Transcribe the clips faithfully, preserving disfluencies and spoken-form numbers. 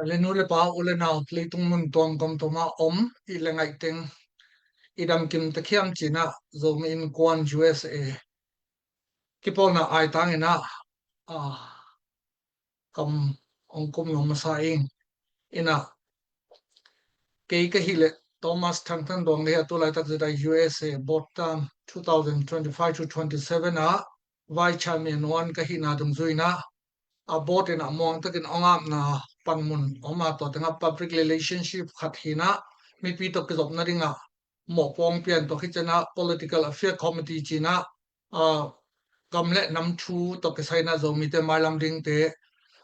Le nu le pa, u le nau, leitung mun tuamtuam ah om i le ngaih teng, i dam kim ta khiam cinah Zomi Innkuan U S A kipawlna aitang inah, ah, kam ong kum nuam masa ing. Inah kei ka hih leh Thomas Thang Than Duang le hi a, tu laitak ZIUSA board term two thousand twenty-five to twenty-seven ah vice chairman one ka hihna dungzui inah, a board inah muang takin ong apna panmun om a, tua tengah public relationship khat hi inah, mipi tawh kizopna dingah mawhpuak ong pian, tua khit cianah political affair committee cinah, ah, gam le nam thu tawh kisai inah Zomite mailam dingte,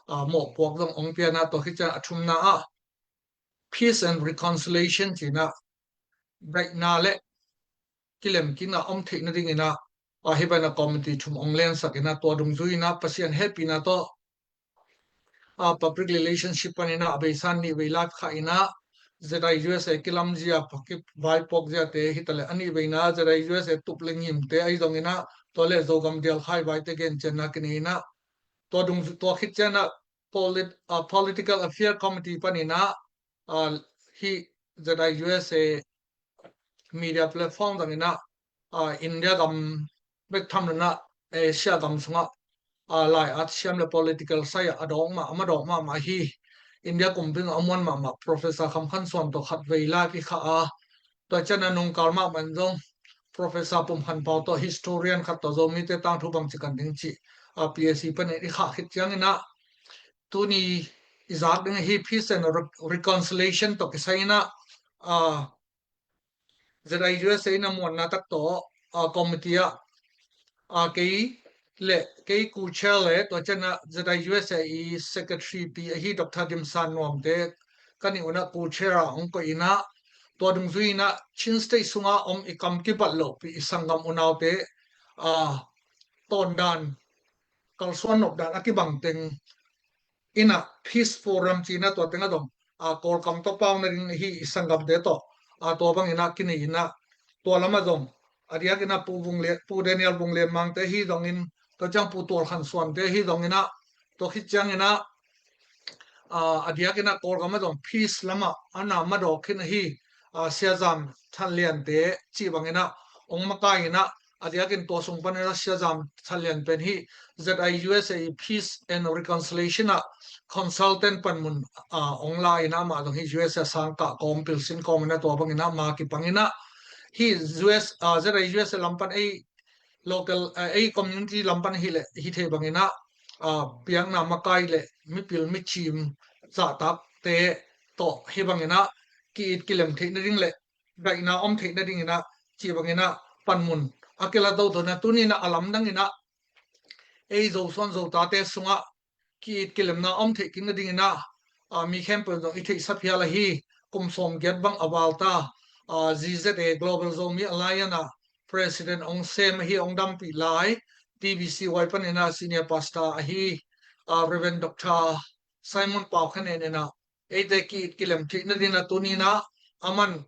ah, mawhpuak zong ong pian a, tua khit cianah a thumna ah peace and reconciliation cinah daihna le kilemkikna om theihna ding inah, ah, hih banah committee thum ong lensak inah, tua dungzui inah Pasian hehpihna tawh, ah, public relationship pan inah a beisa in nih vei live khah inah, ZIUSA kilamzia, vaipuak ziate hi ta leh, a nih vei inah ZIUSA tup le ngimte ahi zong inah, tua le Zogam dial khai vaite gencianna kinei inah, tua dung, tua khit cianah polit-, ah, political affair committee pan inah, ah, hih ZIUSA media platform zang inah, ah, India gam bek tham lo inah Asia gam sungah, ah, lai-at siam le political side ah a dawk mah, a ma dawk mahmah hi. India kumpi zong a muan mahmah Professor Kham Khan Suan tawh khat vei live i khah a, tua cianah nungkal mahmah in zong Professor Pum Khan Pau tawh, historian khat tawh Zomite tangthu bangci kan ding cih, ah, PAC panin i khah khit ciang inah, tuni i zak ding ahi peace and re-, reconciliation tawh kisai inah, ah, ZIUSA inah muanna tak tawh, ah, committee ah, ah, kei le, kei co-chair le, tua cianah ZIUSA i secretary pi ahi Doctor Dim San Nuam te ka nih un ah co-chair ah ong koih inah, tua dungzui inah Chin State sungah om i kam kibat lohpi i sanggam unaute, ah, tawndan, kalsuan nopdan a kibang teng inah peace forum cinah tua tengah zong, ah, Kawlkam tawh pau nading ahi i sanggamte tawh, ah, tua bang inah kinei inah, tua lamah zong a diak inah Pu Vung Lian, Pu Daniel Vung Lian Mang te hi zongin, tua ciang Pu Tual Khan Suan te hi zong inah, tua khit ciang inah, ah, a diak inah Kawlkam ah zong peace lamah a na madawk khin ahi, ah, Sia Zam Than Lian te cih bang inah ong makai inah, a diakin tua sung pan inah Sia Zam Than Lian pen hih ZIUSA i peace and reconciliation ah consultant panmun, ah, ong la inah, amah zong hih USA sangkah kawm, pilsin kawm inah, tua bang inah ma kipang inah, hih US, ah, ZIUSA lam pan ei local, ah, ei community lam pan hi leh hi thei bang inah, ah, piakna makai le mipil micim zahtakte tawh hi bang inah ki-it kilem theihna ding le daihna om theihna ding inah, cih bang inah panmun a kila toto inah, tuni inah a lamdang inah ei Zosuan Zotate sungah ki-it kilemna om theih kikna ding inah, ah, mi khempeuh zong i theihsa phial ahi, kum sawmgiat bang a val ta, ah, ZZA Global Zomi Alliance ah president ong sem ahi, ong dampih lai, TBCY pan inah senior pastor ahi, ah, Reverend Doctor Simon Pau Khan En inah eite ki-it kilem theihna ding inah tuni inah aman,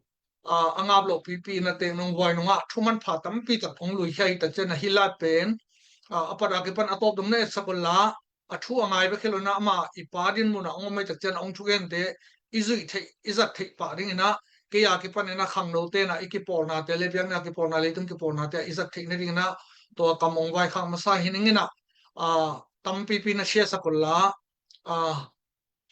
ah, a ngap loh pipi inah teng nung vuai nungah thu manpha tampi tak ong luikhia hi ta cianah, hih lai pen, ah, a pat a kipan a tawp dong na etsak un la, a thu a ngai bek hi lo inah, amah i pa din munah ong om ei tak cianah ong thugente i zuih theih, i zat theih pah ding inah, kei a kipan inah khangnote inah i kipawlnate le biakna kipawlna, leitung kipawlnate ah i zat theihna ding inah tua kam ong vaikhak masa hi ning inah, ah, tampipi na siasak un la, ah,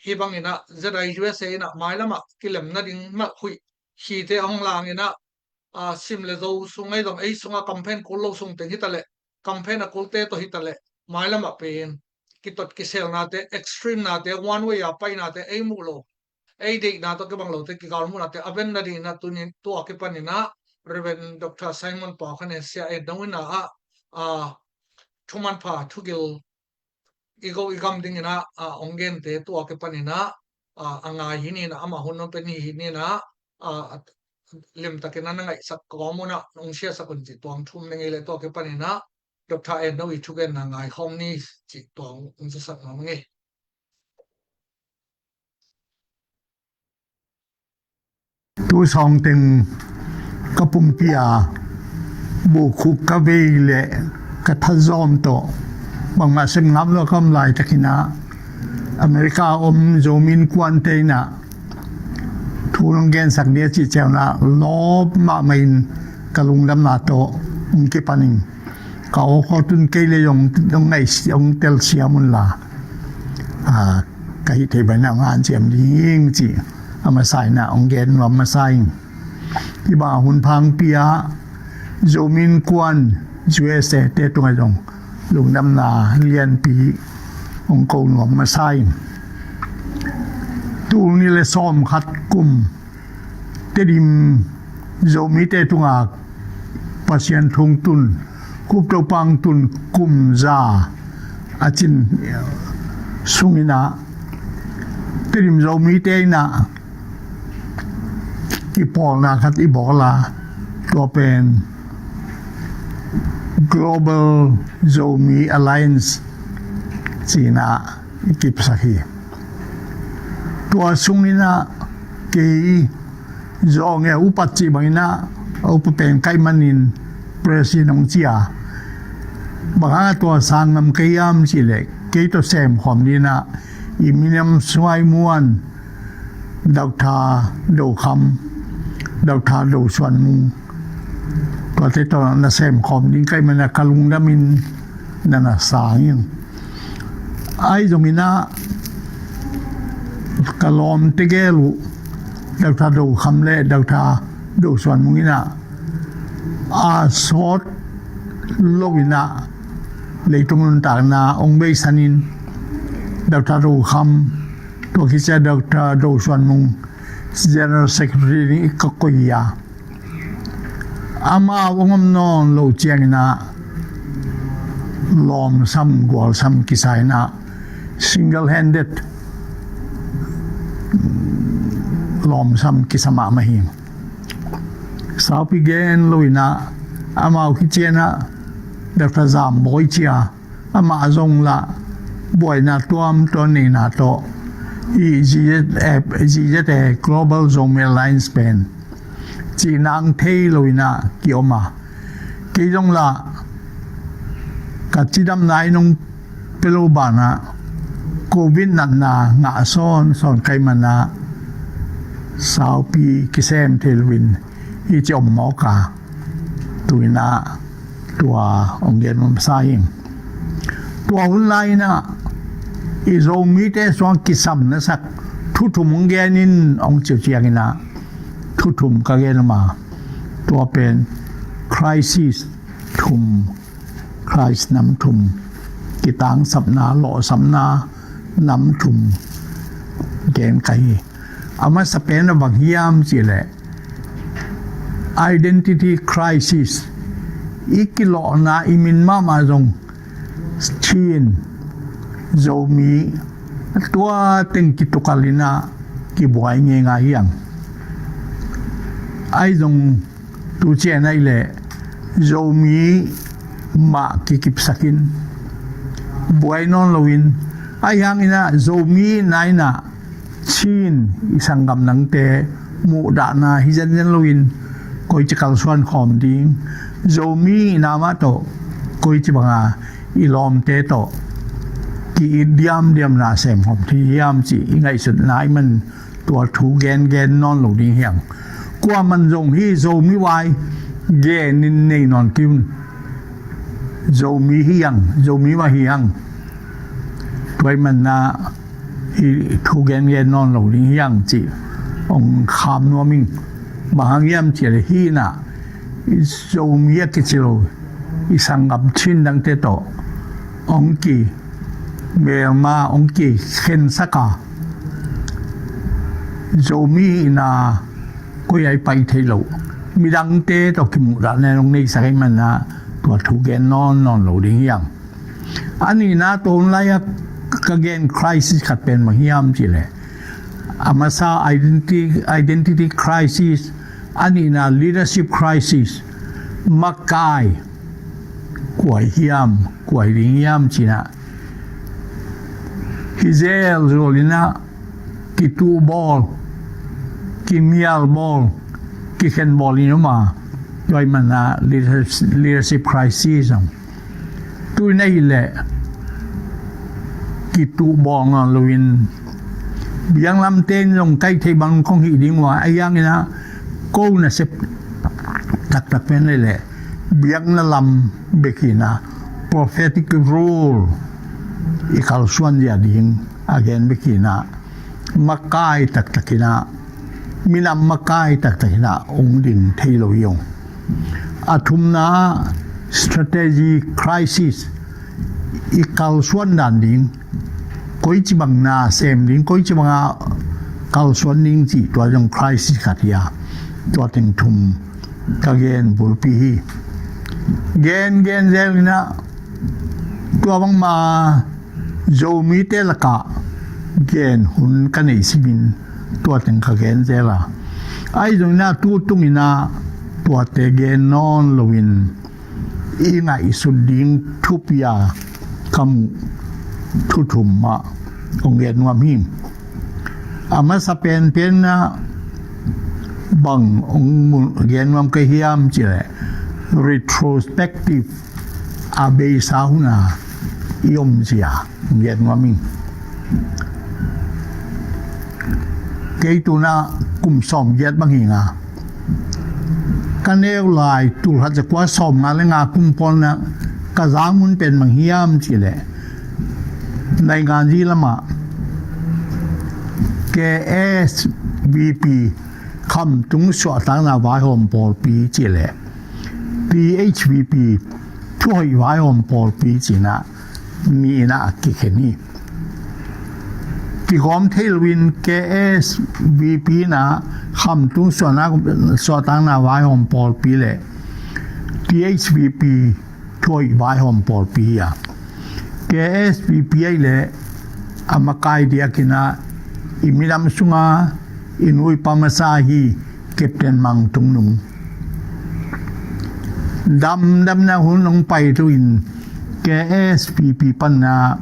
hih bang inah ZIUSA inah mailamah kilemna ding mah huih khite a hong lang inah, ah, Sim le Zo sung ei zong, ei sungah campaign kul lo sung teng hi ta leh, campaign a kulte tawh hi ta leh, mailamah pen kitot kiselnate, extreme nate, one way a painate, ei muh lo, ei deihna tawh kibang lote, kigalmuhnate a venna ding inah tuni tua kipan inah Reverend Doctor Simon Pau Khan En Sia En dong inah, ah, ah, thu manpha thugil i go i gam ding inah, ah, ong gente tua kipan inah, ah, a ngai hi ni inah, amah hun ong pen hi ni inah, ah, limtakin a na ngaihsak kawm un ah ong siasak un cih tuang thum ning ei le, tua kipan inah Doctor En No i thugenna ngaikhawm ni cih tuang ong siasak nuam ing ei. Tu sawng teng ka pumpi a bukhuk ka vei le ka thazawm tawh bangmah sem ngam lo ka om laitakin ah, America om Zomi innkuante in ah thu nong gensak ding a cih ciangin ah lawp mahmah in ka lungdamna tawh hong kipan ing. Ka aw khawtun kei le zong hong ngaih, hong telsiam unla, ka hih theih bangin ah hong hanciam ding cih a masa in ah hong gen nuam masa ing. Hih bang a hun phangpi ah Zomi Innkuan U S A te tungah zong lungdamna lianpi hong ko nuam masa ing. Tul nih le sawmkhat kum Tedim Zomite tungah Pasian thu tun, Khup Topa tun kum za a cin sungin ah Tedim Zomite in ah kipawlna khat i bawl a, tua pen Global Zomi Alliance ci-in ah i kipsak hi. Tua sungin ah kei zawng e, upat cih bangin ah upa pen ka hih manin president hong ci a, bang hang a tua sang ngam ka hiam cih leh kei tawh semkhawm dingin ah i Miniam Suai Muan, Doctor Do Kham, Doctor Do Suan Mung, tuate tawh na semkhawm ding ka hih manin ah ka lungdam in na na sang ing. Ahi zongin ah ka lawmte gel uh Doctor Do Kham le Doctor Do Suan Mung in ah a sawt lo in ah leitung nuntakna hong beisan in, Doctor Do Kham, tua khit ciang Doctor Do Suan Mung General Secretary ding i ka koih a, amau hong om nawn loh ciangin ah lawmsam gualsam kisa in ah single handed lawmsam kisa mahmah hi. Saupi gen lo in ah amau khit ciang ah Doctor Zam Bawi ci a, amah zong lah buaina tuamtuam neihna tawh i Z Z A, Z Z A Global Zomi Alliance pen cihna ang thei lo in ah ki-om a, kei zong lah ka cidamna in hong pia lo banah Covid natna ngah sawnsawn ka hih manin ah saupi kisem thei lo in hi ci om mawk a, tu-in ah tua hong gen nuam sa ing. Tua hun lai-in ah i Zomite sungah kisam na sak thu thum hong gen in hong ci uh ciangin ah thu thum ka gen uh a, tua pen crisis thum, Christ nam thum, kitangsapna, lawhsapna nam thum gen ka hi. A masa pen a bang hiam cih leh identity crisis, i kilawhna, i min mahmah zong Chin, Zomi, tua teng kitukal in ah kibuai ngeingai hi hang. Ahi zong tu ciang ahih leh Zomi mah kikipsak in buai nawn lo in, ahi hangin ah Zomi na in ah Chin i sanggam dangte muhdahna hi zenzen lo in, koici kalsuan khawm ding, Zomi na mah tawh koici banga i lawmte tawh ki-it diamdiamna sem khawm thei hiam cih i ngaihsutna ahih man tua thu gengen nawn lo ding hi hang. Kuaman zong hih Zomi vai genin nei nawn kei un. Zomi hi hang, Zomi mah hi hang. Tua ahih manin ah hih thu gengen nawn lo ding hi hang cih hong kham nuam ing. Bang hang hiam cih leh hih in ah Zomi a kici lo i sanggam Chin dangte tawh hong kimelma, hong kikhensak a, Zomi hihna koi ah i pai thei loh midangte tawh kimuhdahna in hong neisak ahih manin ah tua thu gen nawn nawn lo ding hi hang. A nihna, tua hun lai-a ka gen crisis khat pen bang hiam cih leh, a masa identity, identity crisis, a nihna leadership crisis, makai, kua hi hiam, kua hi ding hiam cih in ah hi zelzel in ah kituh bawl, kimial bawl, kikhen bawl in om a, tua ahih manin ah leadership, leadership crisis zong. Tu-in ahih leh i tuh bawng a loin biakna lamte in zong kaih theih bang kong hih ding uh a, ahi hangin ah ko nasep taktak pen leh leh biakna lam bek hi-in ah prophetic rule i kalsuan zia ding a gen bek hi-in ah makai taktak in ah minam makai taktak in ah ong din thei lo hi ung. A thumna ah strategy crisis i kalsuan dan ding, koici bang na sem ding, koici bang a kalsuan ding cih tua zong crisis khat hi a, tua teng thum ka gen bulpi hi. Gen gen zel in ah tua bangma Zomite lakah gen hun ka nei simin tua teng ka gen zel a, ahi zongin ah tu tungin ah tuate gen nawn loin i ngaihsut ding thupi a ka muh thu thum ah kong gen nuam hi. A masa penpen ah bang ong mu- gen nuam ka hiam cih leh retrospective, a beisa hun a i om zia gen nuam hi. Kei tu-in ah kum sawmgiat bang hi ing a, ka neu lai tul khat za kua sawmnga le nga kum pawl in ah ka zang mun pen bang hiam cih leh nainganzi lamah K S V P, Khamtung Suahtakna Vaihawm Pawlpi cih leh T H V P, Thuhoih Vaihawm Pawlpi ci-in ah nih in ah kikhen hi. Kigawm thei loin K S V P in ah Khamtung Suahna- Suahtakna Vaihawm Pawlpi le T H V P, Thuhoih Vaihawm Pawlpi hi a, K S V P ahih leh a makai diakin ah i minam sunga i nu i pa masa ahi Captain Mang Tung Nung, damdamna hun hong pai tu-in K S V P panin ah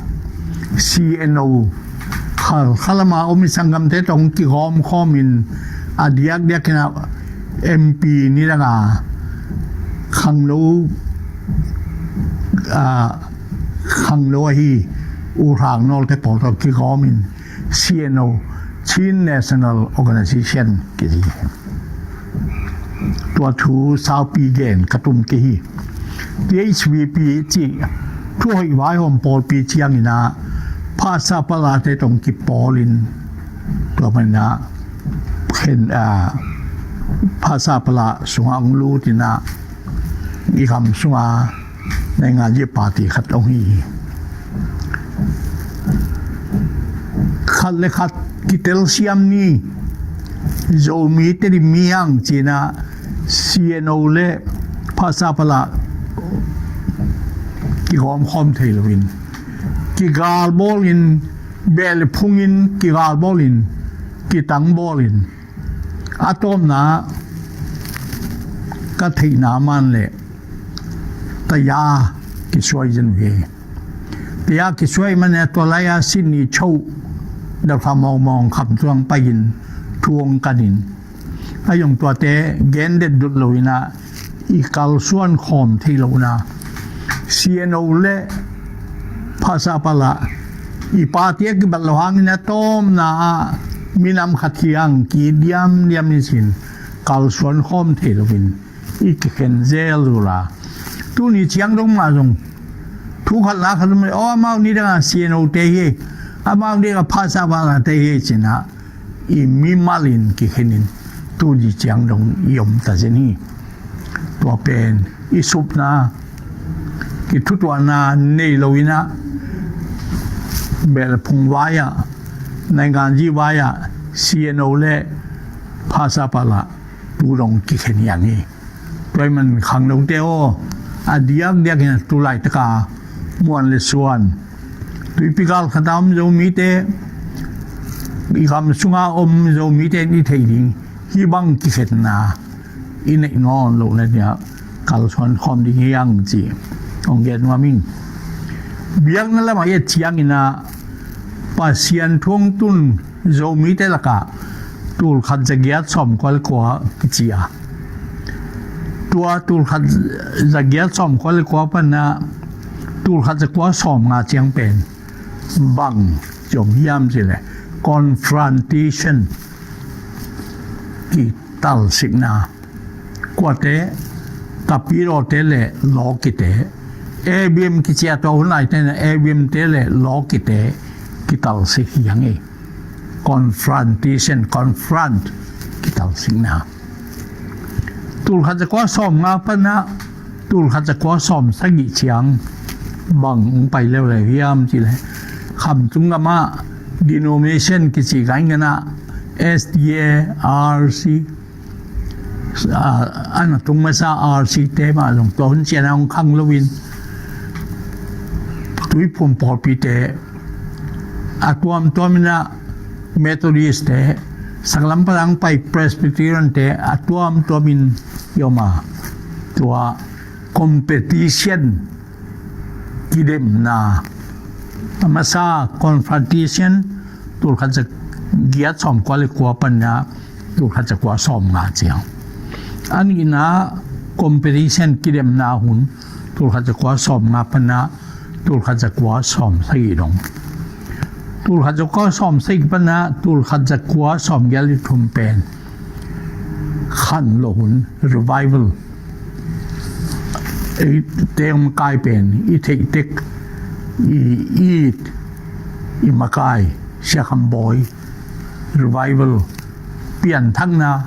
C N O, Khalkha lama om i sanggamte tawh kigawm khawmin a diakdiakin ah M P nidanga khangno, a, khangno ahi U Hrak Nawlte pawl tawh kigawmin C N O, Chin National Organization kici. Tua thu saupi gen ka tum kei hi. T H V P cih Thuhoih Vaihawm Pawlpi ciangin ah Phasaphalate tawh kipawlin tua manin ah khen, a, Phasaphala sungah hong lutin ah i gam sunga nainganzi party khat hong hi hi. Khat le khat kitelsiam ni, Zomi Tedim mi hang ci-in ah C N O le Phasaphala kigawm khawm thei loin kigal bawlin, beh le phungin kigal bawlin, kitang bawlin, a tawpna ka theihna man leh taya kisuai zen uh hi. Taya kisuai man a tua lai-a Sydney Cho Doctor Mawng Mawng Kham tuang pai-in thu hong kanin, a zong tuate gen det dut loin ah i kalsuan khawm thei lohna, C N O le Phasaphala i party a kibat lo hangin a tawpna ah minam khat hi hang ki diamdiam ni sin kalsuan khawm thei loin i kikhen zel uh a, tuni ciang dong mah zong thu khat la khat om leh, aw, amau nidangah C N O te hi, amau nidangah Phasaphalate hi ci-in ah i mimalin kikhenin tuni ciang dong i om ta zen hi. Tua pen i supna, kithutuahna nei loin ah beh le phung vai-ah, nainganzi vai-ah C N O le Phasaphala tu dong kikhen hi hang hi. Tua ahih man khangnote aw, a diakdiakin ah tu laitaka muan le suan, tuipi galkhat a om Zomite, i gam sunga om Zomite in i theih ding hih bang kikhenna i neih nawn lohna dingah kalsuan khawm ding hi hang ci hong gen nuam ing. Biakna lamah i et ciangin ah Pasian thu hong tun Zomite lakah tulkhat zagiat sawmkua le kua kici a, tua tulkhat zagiat sawmkua le kua panin ah tulkhat zakua sawmnga ciang pen Bang zong hiam cih leh confrontation, kitalsikna. Kuate, Tapidaw te le Lawki te, A B M kici a, tua hun lai te na A B M te le Lawki te kitalsik hi hang e. Confrontation, confront, kitalsikna. Tulkhat zakua sawmnga pan ah tulkhat zakua sawmsagih ciang bang hong pai leuleu hiam cih leh, Khamtung gam ah denomination kici gai ngan ah S D A, R C, a, a na tung masa R C te mah zong tua hun ciang ah hong khang lo in, Tuiphum pawlpi te a tuamtuam in ah Methodist te, saklam pan ah hong pai Presbyterian te a tuamtuam in i om a, tua competition, kidemna, a masa confrontation, tulkhat zagiat sawmkua le kua pan ah tulkhat zakua sawmnga ciang. A nihna competition, kidemna hun, tulkhat zakua sawmnga pan ah tulkhat zakua sawmsagih dong. Tulkhat zakua sawmsagih pan ah tulkhat zakua sawmgiat le thum pen khanlawh hun, revival. Eite hong makai pen i theih tek, i it, i makai, Sia Kham Bawi, revival, pianthakna,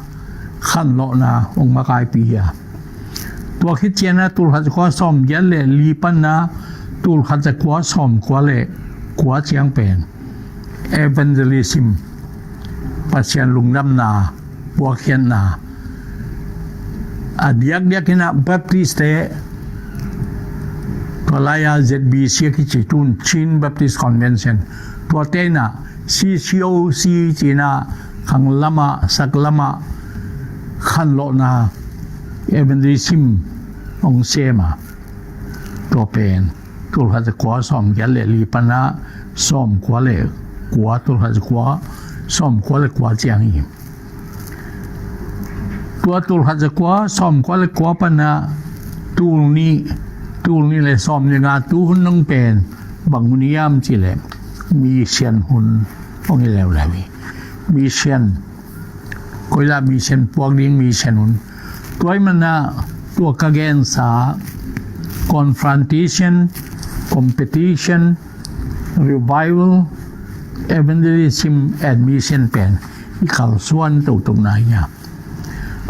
khanlawhna hong makaipi hi a. Tua khit ciang ah tulkhat zakua sawmgiat le li pan ah tulkhat zakua sawmkua le kua ciang pen evangelism, Pasian lungdamna, puakkhiatna. A diakdiak in ah Baptist te, tua lai ah Z B C a kici, tun Chin Baptist Convention, tuate in ah C C O C ci in ah khanglam ah, saklam ah khanlawhna, evangelism hong sem a. Tua pen tulkhat zakua sawmgiat le li pan ah sawmkua le kua, tulkhat zakua sawmkua le kua ciang hi. Tua tulkhat zakua sawmkua le kua pan ah tulnih, tulnih le sawmnih nga, tuhun dong pen bang hun hiam cih leh mission hun hong hi leuleu hi. Mission, koi lai mission puak ding, mission hun. Tua ahih man ah tua ka gensa confrontation, competition, revival, evangelism and mission pen i kalsuan toktok na hi a.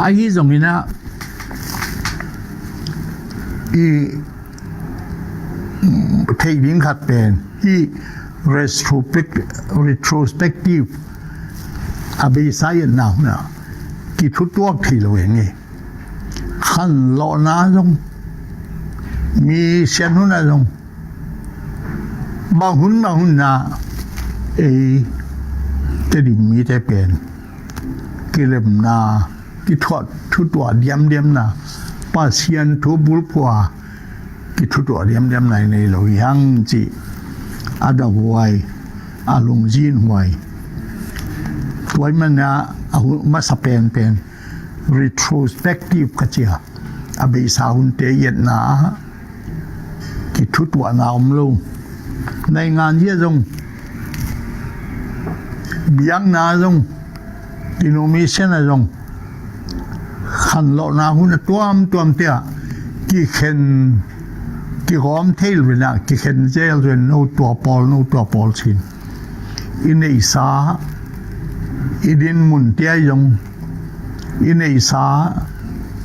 Ahi zongin ah i theih ding khat pen hih retrospect-, retrospective, a beisa i etna hun ah kithutuak thei lo hi ing e. Khanlawhna zong, mission hun ah zong, bang hun bang hun ah ei Tedim mite pen kilemna, kithuah, thutuah diamdiamna, Pasian thu bulphuh a kithutuah diamdiamna i nei lo hi hang cih a dahhuai, a lungzinhuai. Tua ahih man ah a hu-, masa penpen retrospective ka ci a, a beisa hunte i etna ah kithutuahna om lo. Naingan zia zong, biakna zong, denomination ah zong, khanlawhna hun a tuamtuamte ah kikhen, kigawm thei lo in ah kikhen zel lo in, no tua pawl, no tua pawl ci-in i neihsa, i dinmunte ah zong, i neihsa,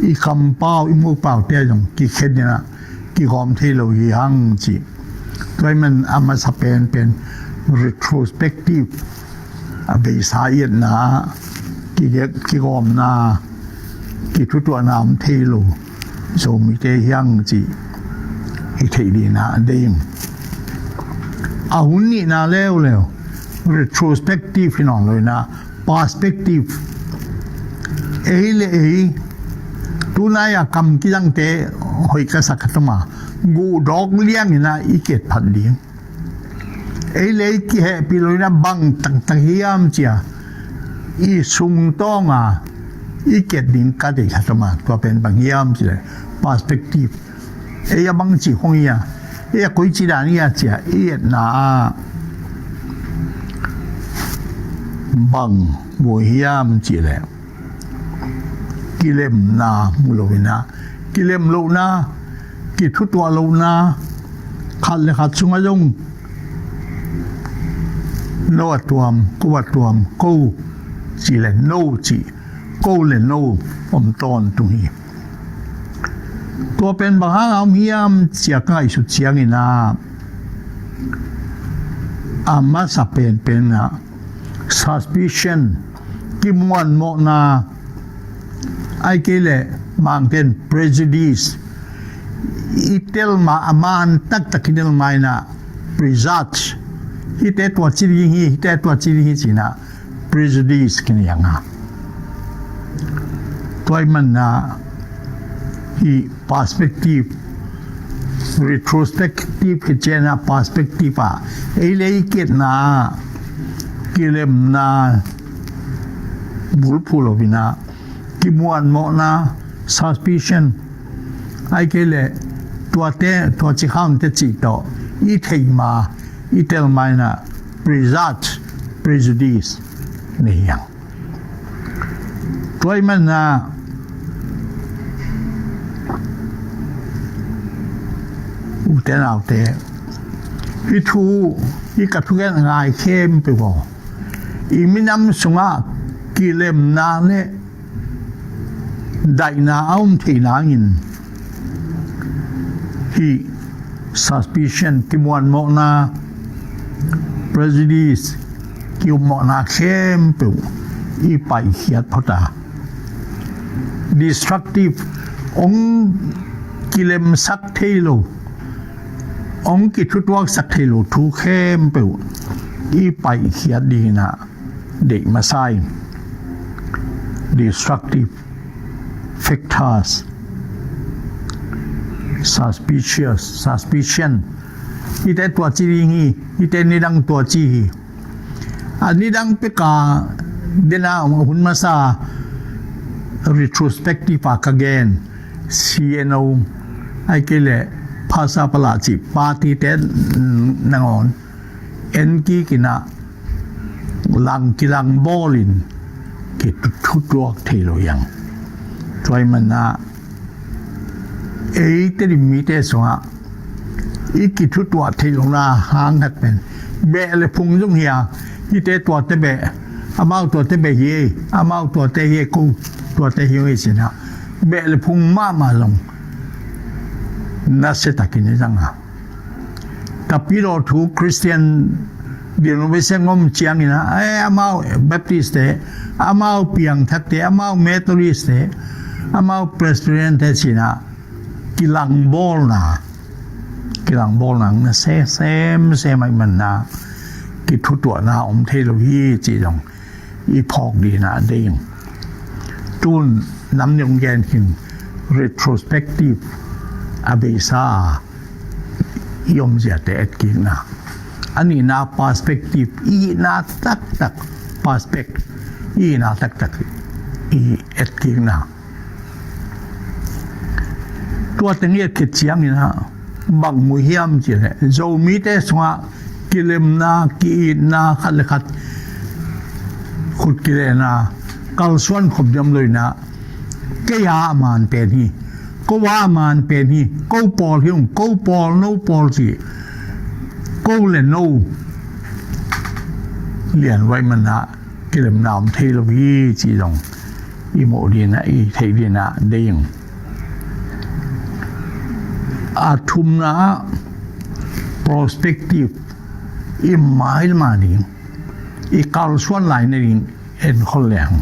i kampau, i mupaute ah zong kikhen in ah kigawm thei lo hi hang cih. Tua ahih man a masa penpen retrospective, a beisa i etna ah kigawmna, kithutuahna om thei lo Zomite hi hang cih i theih dingin ah a deih ing. A hun nihna leuleu, retrospective hi nawn lo in ah perspective. Ei le ei, tunai a kam kizangte hoih ka sa khat om a, guhdawk liang in ah i ki-etphat ding. Ei le ei kihehpih lo in ah bang taktak hiam ci a i sungtawng a i ki-et ding ka deih khat om a, tua pen bang hiam cih leh perspective. Ei a bangci khong hi a, ei a koici dan hi a ci a i etna ah Bang mu hiam cihleh, kilemna mu lo in ah, kilem lohna, kithutuah lohna, khat le khat sungah zong no a tuam, ko a tuam, ko cih le no cih, ko le no om tawntung hi. Tua pen bang hanga om hiam ci-a ka ngaihsut ciangin ah, a masa penpen ah suspicion, kimuanmawhna, ahih kei leh Mangte'n prejudice, i tel ma, a man taktak i tel ma in ah, prejudice, hihte tua ci ding hi, hihte tua ci ding hi ci-in ah, prejudice kinei a, tua ahih manin ah, hih perspective, retrospective hi ciangin ah, perspective ah, ei le ei ki-etna, kilemna bulphuh lo in ah, kimuanmawhna, suspicion, ahih kei leh tuate, tua ci kha un teh cih tawh i theih ma, i tel ma in ah, prejudice, prejudice nei hi hang. Tua ahih manin ah, ute naute, hih thu, hih ka thugen a ngai khempeuh aw, i minam sungah kilemna le daihna a om theih nangin, hih suspicion, kimuanmawhna, prejudice, kiummawhna khempeuh i paihkhiat phot a, destructive, hong kilemsak thei lo, hong kithutuaksak thei lo thu khempeuh i paihkhiat dingin ah deih masa in. Destructive factors, suspicious, suspicion, hihte tua ci ding hi, hihte nidang tua ci hi. A nidang peka, den a hun masa retrospective a ka gen, C N O, ahih kei leh Pastor Pala cih party-te nangawn en kik in ah, lang kilang bawlin kithutuak thei lo hi hang. Tua ahih manin ah, ei Tedim mite sungah i kithutuah theih lohna hang khat pen, beh le phung zong hi a, hihte tuate beh, amau tuate beh hi ei, amau tuate hi ei, ko tuate hi ei ci-in ah, beh le phung mahmah zong nasia takin i zang a. Tapidaw thu Christian denomination om ciangin ah, eh, amau Baptist-te, amau Piangthak-te, amau Methodist-te, amau Presbyterian-te ci-in ah, kilangbawlna, kilangbawlna na se semsem ahih manin ah, kithutuahna om thei lo hi cih zong i phawk dingin ah deih ing. Tun nam nih hong gen khin, retrospective a beisa i omziate etkikna. A nihna perspective, i itna taktak, perspect, i itna taktak i etkikna. Tua teng i et khit ciangin ah, bang mu hiam cihleh, Zomite sungah kilemna, ki-itna, khat le khat khut kilenna, kalsuan khop diam lo in ah, kei a man pen hi, ko a man pen hi, ko pawl hi ung, ko pawl, no pawl ci, ko le no lian vai man ah, kilemna om thei lo hi cih zong i muh dingin ah, i theih dingin ah deih ing. A thumna ah, perspective, i mailma ding, i kalsuan lai nading enkhol leng,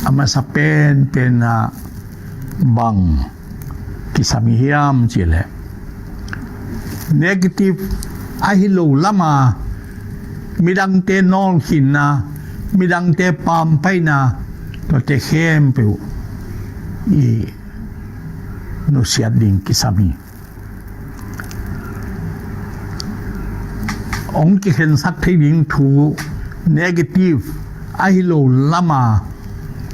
a masa penpen ah bang kisam i hiam cihleh, negative ahi lo lama midangte nawlkhinna, midangte pampaihna, tuate khempeuh i nusiat ding kisam hi. Hong kikhensak thei ding thu, negative ahi lo lama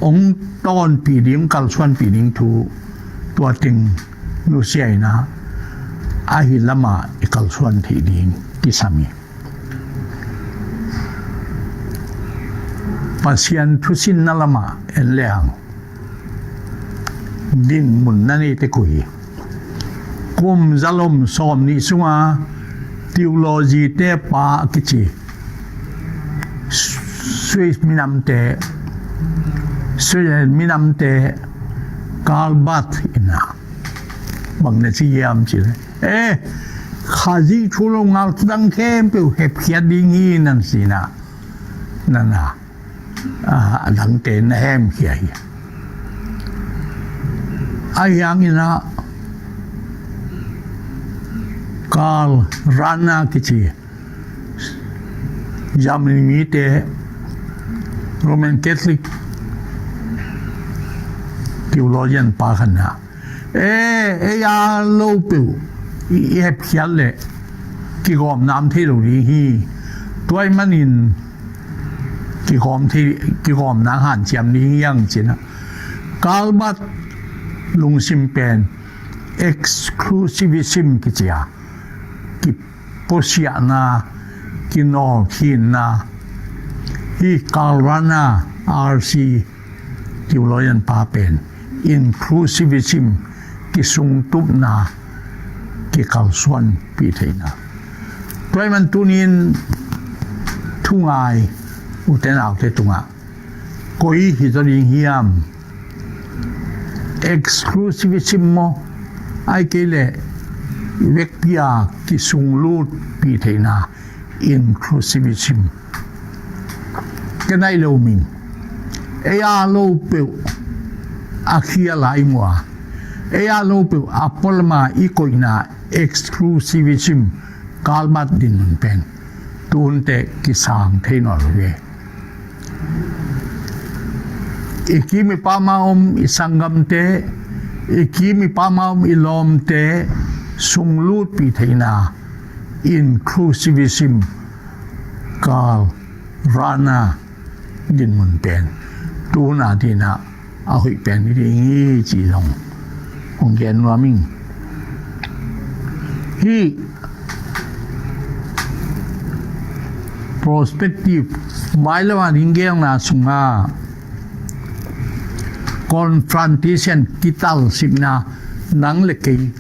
hong tawnpih ding, kalsuanpih ding thu, tua teng nusia in ah, ahi lama i kalsuan thei ding kisam hi. Pasian thusinna lamah en lehang dinmun na neite koi hi. Kum zalom sawm nih sunga theology te pa a kici Swiss minamte, Switzerland minamte Karl Barth in ah bang na ci hiam cih leh, eh, Khazih thu lo ngal thudang khempeuh hepkhiat ding hi nan ci-in ah, nan ah, a dangte na hemkhia hi. Ahi hangin ah Karl Rahner kici Germany mite Roman Catholic theologian pa khat in ah, eh, ei a lo peuh i hepkhiat leh kigawm nam thei lo ding hi. Tua ahih manin kigawm thei, kigawm nang hanciam ding hi hang ci-in ah. Karl Barth lungsim pen exclusivism kici a, kipuasiahna, kinawlkhinna. Hih Karl Rahner, R C theologian pa pen inclusivism, kisungtupna, kikalsuanpih theihna. Tua ahih man tuni-in thungai ute naute tungah koi hi zaw ding hiam? Exclusivism maw, ahih kei leh vekpi-a kisunglutpih theihna, inclusivism? Ka naih lo ming. Ei a lo peuh a khial a i muh a, ei a lo peuh a pualam a i koihna exclusivism, Karl Barth dinmun pen tuhun teh kisang thei nawn lo hi. I kim i pam a om i sanggamte, i kim i pam a om i lawmte sunglutpih theihna, inclusivism, Karl Rahner dinmun pen tuhun a dingin ah a hoih pen hi ding hi cih zong hong gen nuam ing. Hih prospective, mailam a ding gelna sungah confrontation, kitalsikna, nang le kei,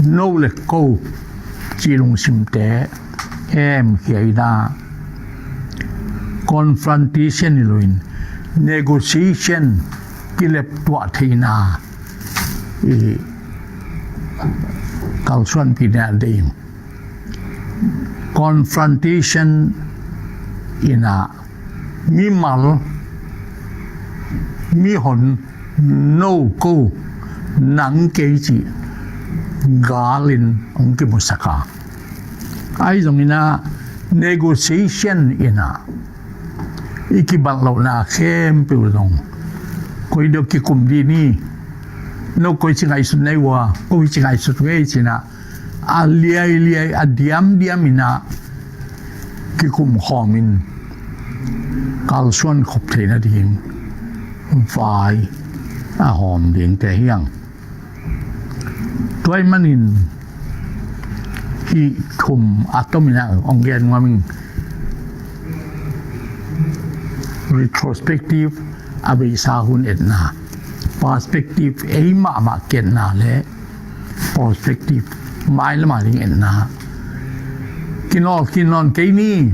no le ko cih lungsimte hemkhia in ah, confrontation hi loin negotiation, kileptuah theihna i kalsuanpih ding a deih. Confrontation in ah mimal, mihon, no ko, nang kei cih galin hong kimusak a, ahi zongin ah negotiation in ah i kibat lohna khempeuh zong koi deuh kikum dih ni, no koi ci ngaihsut na hi uh a, koi ci ngaihsut uh ei ci-in ah a liailiai, a diamdiam in ah kikum khawmin kalsuan khop theih nading vai a hawm dingte hi hang. Tua ahih manin hih thum a tomin ah hong gen nuam ing. Retrospective, a beisa hun etna. Perspective, ei mahmah ki-etna le prospective, mailam a ding etna. Kinawlkhin nawn kei ni.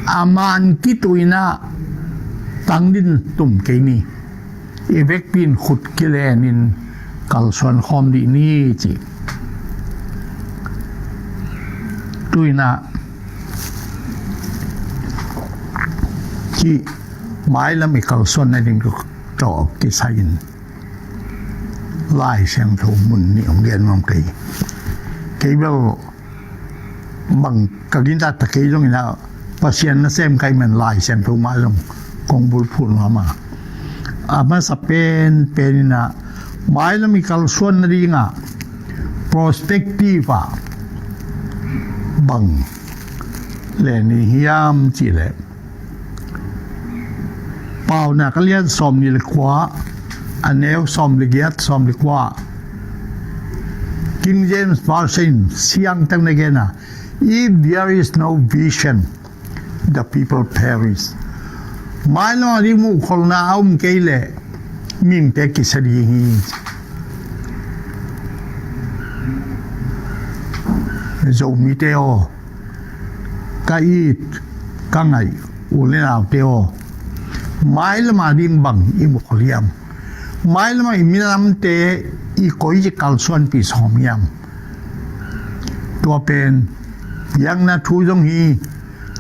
A man kituh in ah tangdin tum kei ni. I vekpi in khut kilenin kalsuan khawm dih ni ci. Tu-in ah hih mailam i kalsuan nading tawh kisai-in Lai Siangtho mun nih hong gen nuam kei. Kei bel bang ka gintaktak kei zongin ah Pasian nasem ka hih man Lai Siangtho mah zong kong bulphuh nuam a. A masa penpen in ah mailam i kalsuan nading ah prospective ah bang len i hiam cih leh, Paunak a lian sawmnih le kua, a neu sawm le giat, sawm le kua. King James Version siangtak na gen a, "If there is no vision, the people perish." Mailam a ding muhkholhna a um kei leh mihingte kisia ding hi. Zomite aw, ka it ka ngaih u le naute aw, mailam a ding bang i muhkholh hiam? Mailam a i minamte i koici kalsuanpih sawm hiam? Tua pen biakna thu zong hi,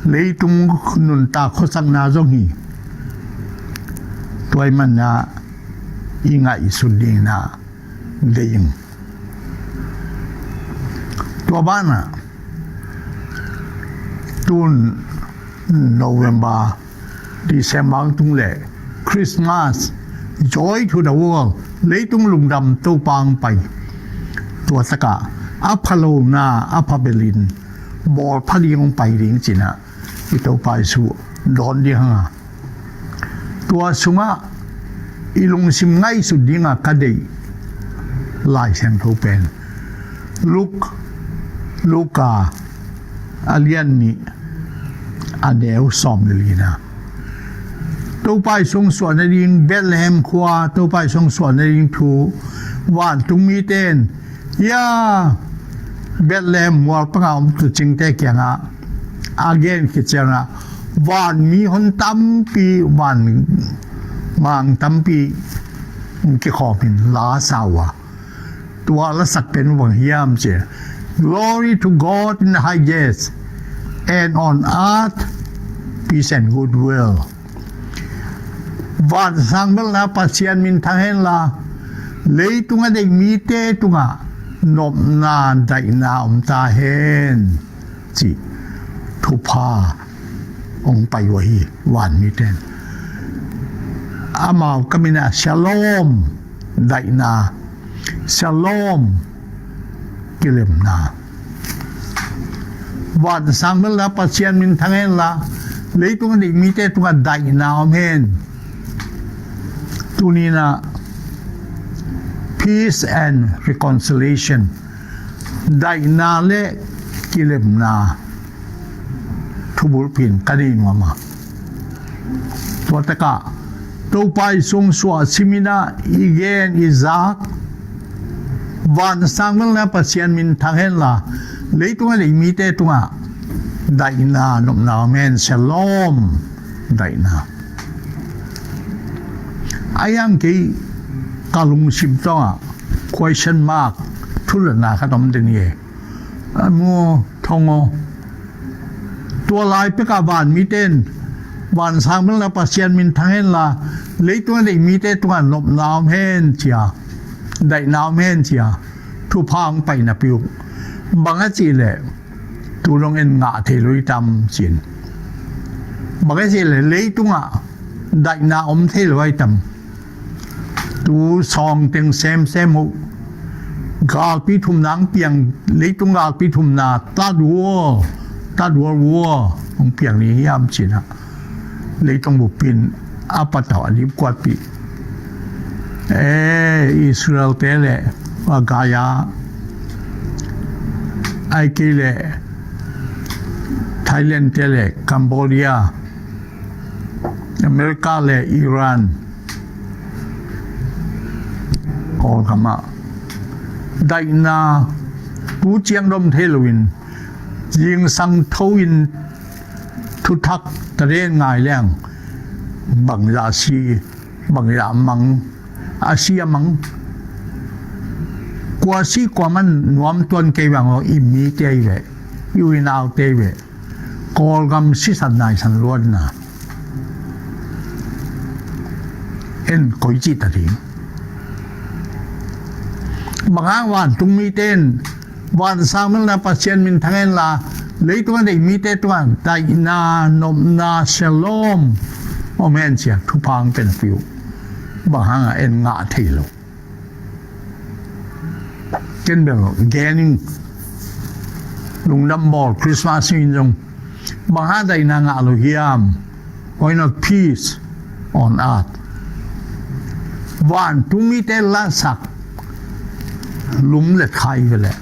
leitung nuntak khuasakna zong hi. Tua ahih manin i ngaihsut dingin deih ing. Tua banah tun November, December tung leh Christmas, Joy to the World, leitung lungdam Topa hong pai. Tua takah a phalona a phabelin bawl pha ding hong pai ding ci-in ah i Topa Jesuh dawn ding hang a, tua sungah i lungsim ngaihsut dingah ka deih Lai Siangtho pen Luk, Luka a lian nih, a neu sawm le lina. Topa Jesuh hong suah nading Bethlehem khua, Topa Jesuh hong suah nading thu, vantung mite in, ya, Bethlehem mual panga om tuucingte kiangah a gen khit ciangah, van mihon tampi, van mang tampi kikhawm in la sa uh a. Tua lasak pen bang hiam cih leh, "Glory to God in the highest, and on earth peace and goodwill." Vansang belna Pasian minthang henla, leitung a deih mite tungah nopna daihna om ta hen, cih thupha hong pai uh ahi, van mite in. Amau ka min ah Shalom, daihna, Shalom, kilemna. Vansang belna Pasian minthang henla, leitung a deih mite tungah daihna om hen. Tuni-in ah peace and reconciliation, daihna le kilemna thubulpih in ka nei nuam a. Tua takah Topa Jesuh hong suah simin ah i gen i zak, vansang belna Pasian minthang henla, leitung a deih mite tungah daihna nopna om hen, Shalom, daihna. A hiang kei ka lungsim tawngah question mark, thulatna khat om ding hi. A mu thong aw. Tua lai pekah van mite in, vansang belna Pasian minthang henla, leitung a deih mite tungah nopna om hen cia, daihna om hen cia thupha hong pai napi uh, bang a cih leh tu dong en ngah thei lo hi tam cin. Bang a cih leh leitungah daihna om thei lo hi tam. Tu sawng teng semsem uh, galpi thumna hong piang, leitung galpi thumna, third world, third world war hong piang ni hiam cin ah, leitung buppi in a patauh a dipkuatpih. Eh, Israel te le a Gaza, ahih kei leh Thailand te le Cambodia, America le Iran, Kawlgam ah daihna tu ciang dom thei loin, zingsang tho in thuthak taren ngai leng, bangzah si, bangzah mang, a si a mang, kua si kua man nuam tuan kei bang aw, i mite hi ve, i u i naute hi ve. Kawlgam sisan naisan luatna en koi cih ta ding. Bang hang vantung mite in, vansang belna Pasian minthang henla, leitung a deih mite tungah daihna, nopna, Shalom om hen cia thupha hong pia napi uh, bang hang a en ngah thei lo? Ken bel gen ing, lungdam bawl Christmas in zong, bang hang daihna ngah lo hiam? Why not peace on earth? Vantung mite lasak lum le khai ve leh,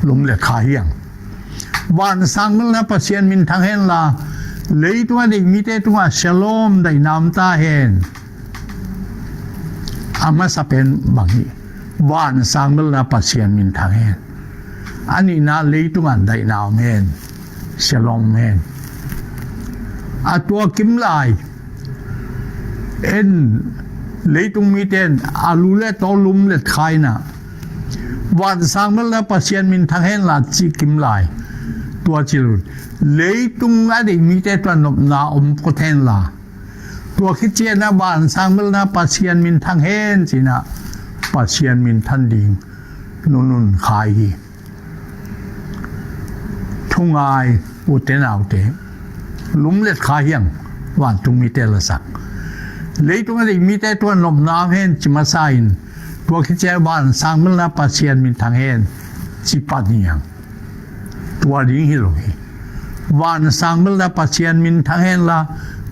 lum le khai hiang. Vansang belna Pasian minthang henla, Leitung a deih mite tungah shalom, daihna om ta hen. A masa pen bang hi? Vansang melna Pasian minthang hen. A nihna, leitungah daihna om hen. Shalom om hen. A tua kimlai en, leitung mite in a lu le taw lumlet kha in ah, vansang melna Pasian minthang hen la ci kimlai. Tua ci lo. Leitung a deih mite tungah nopna om phot hen la, tua khit ciangin ah vansang melna Pasian minthang hen ci-in ah Pasian minthan ding nunun kha hi. Thungai, ute naute, lumlet kha hi hang, vantung mite lasak. Leitung a deih mite tungah nopna om hen ci masa in, tua khit ciang vansang melna Pasian minthang hen ci pan hi hang. Tua ding hi lo hi. Vansang melna Pasian minthang hen la,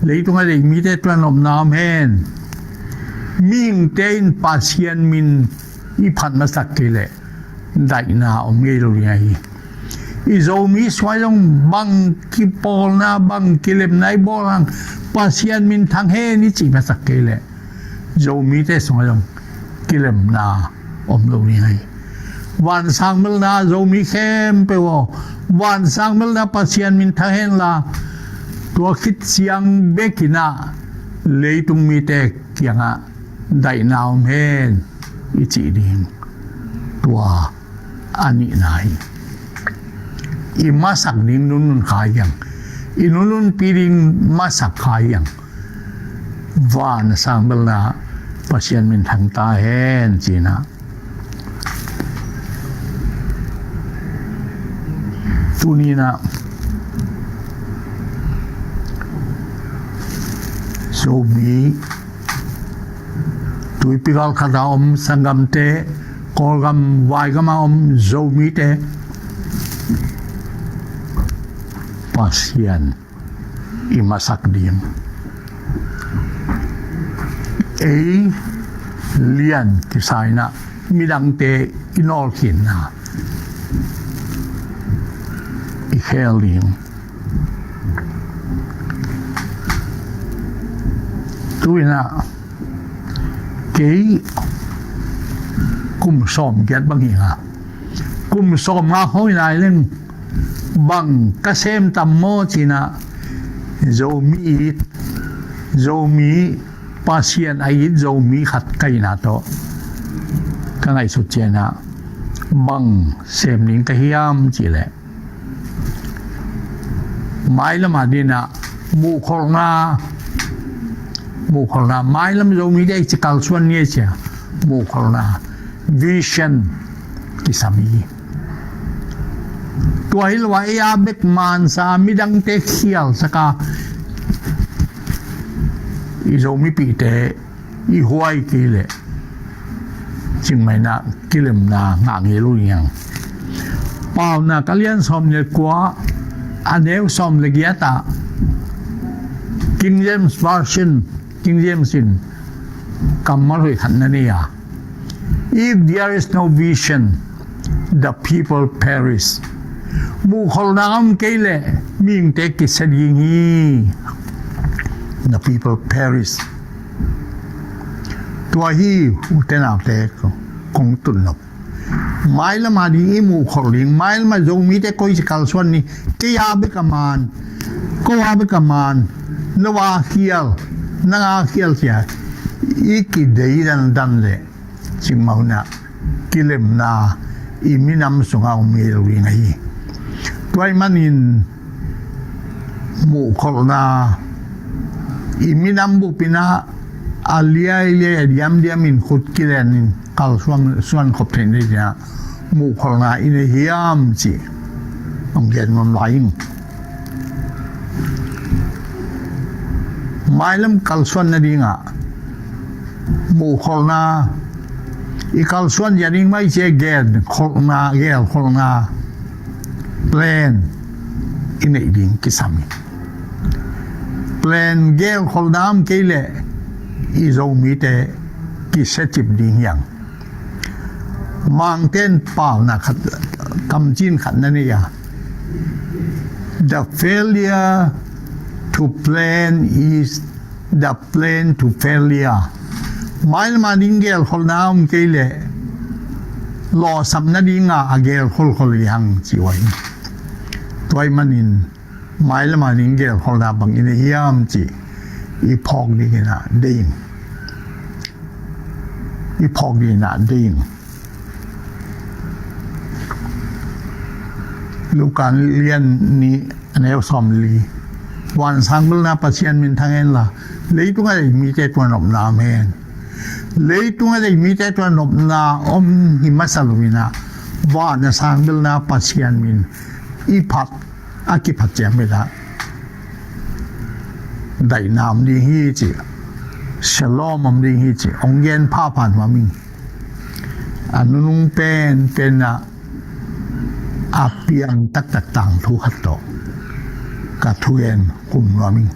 leitung a deih mite tungah nopna om hen. Mihingte in Pasian min i phat masak kei leh daihna om ngei lo ding ahi. I Zomi sungah zong bang kipawlna, bang kilemna i bawl hang, Pasian minthang hen i cih masak kei leh Zomite sungah zong kilemna om lo ding ahi. Vansang melna, Zomi khempeuh aw, vansang melna Pasian minthang hen la, tua khit ciang bek in ah leitung mite kiangah daihna om hen i cih ding. Tua a nihna hi. I masak ding nunun kha hi hang. I nununpi ding masak kha hi hang. Vansang melna Pasian minthang ta hen ci-in ah. Tuni-in ah Zomi, tuipi gal khat a om sanggamte, Kawlgam, Vaigam a om Zomite, Pasian i masak ding, ei lian kisa in ah midangte i nawlkhinna i khel ding. Tu-in ah kei kum sawmgiat bang hi a, kum sawmnga khawng hi nai leng bang ka sem tam maw ci-in ah, Zomi it, Zomi, Pasian a it Zomi khat ka hihna tawh ka ngaihsut ciangin ah bang sem ding ka hiam cih leh, mailam adingin ah muhkholhna, muhkholhna, mailam Zomite i ci kalsuan ni a cia, muhkholhna, vision kisam hi. Tua hi lo a, ei a bek mansa, midangte khialsak a, i Zomipihte i huai kei leh, cingmaina kilemna ngah ngei lo hi hang. Paunak a lian sawm le kua, a neu sawm le giat ah, King James Version, King James in kammal hoih khat na nei a, "If there is no vision, the people perish." Muhkholhna om kei leh mihingte kisia ding hi. The people perish. Tua hi, ute naute, kong tun lo. Mailam ading i muhkholh ding, mailam a Zomite koi ci kalsuan ni, kei a bek a man, ko a bek a man, no a khial, nang a khial cia i kidei dandan leh, cingmau na, kilemna i minam sungah om ngei lo ding ahi. Tua ahih manin muhkholhna i minam bup in ah a liailiai a diamdiam in khut kilenin kalsuan, suan khop theih nading ah muhkholhna i nei hiam cih hong gen nuam lai ing. Mailam kalsuan nadingah muhkholhna i kalsuan zia ding mah i cih leh genkholhna, gelkholhna plan i neih ding kisam hi. Plan, gelkholhna om kei leh i Zomite kisiacip ding hi hang. Mangte'n paunak khat, kamcin khat na nei a, "The failure Plan is the plan to failure. Mailam a ding gelkholhna om kei leh lawhsapna dinga a gelkholhkholh hi hang ci uh ahi. Tua ahih manin mailam a ding gelkholhna bang i nei hiam cih i phawk dingin ah deih ing. I phawk dingin ah deih ing. Luka lian nih a neu sawmli. Van a sang belna Pasian minthang hen la, leitung a deih mite tua nopna om hen. Leitung a deih mite tua nopna om hi masa lo in ah, van a sang belna Pasian min i phat, a kiphat ciang bel ah daihna om ding hi ci, shalom om ding hi ci hong gen phapha nuam ing. A nunung penpen ah a piang taktak tangthu khat tawh ka thugen khum nuam ing.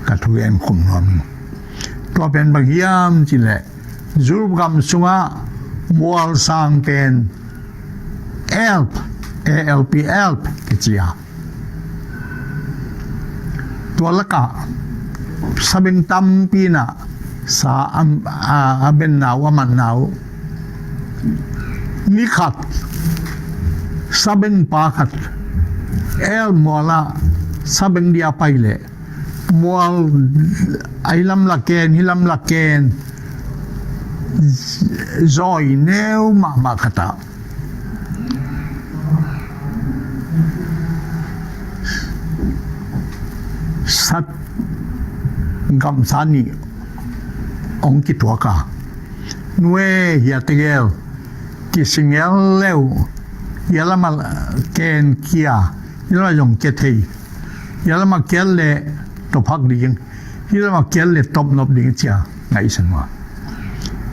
Ka thugen khum nuam ing. Tua pen bang hiam cih leh, Europe gam sungah mual sang pen Alp, A L P, Alp kici a, tua lakah sabeng tampi in ah sa a, a, a benna uh, a matna uh. Ni khat sabengpa khat Alp mual ah sabeng dia pai leh, mual a hi lam la ken, hi lam la ken, zawi neu mahmah khat ah sat gamsa nih hong kituak a, nu e, hia tegel, kisingel leu, hia lam a ken kia, hia lam a zong kia thei, hia lam a kial le tawphak ding, hia lam a kial le tawpnop ding cia ngaihsun uh a.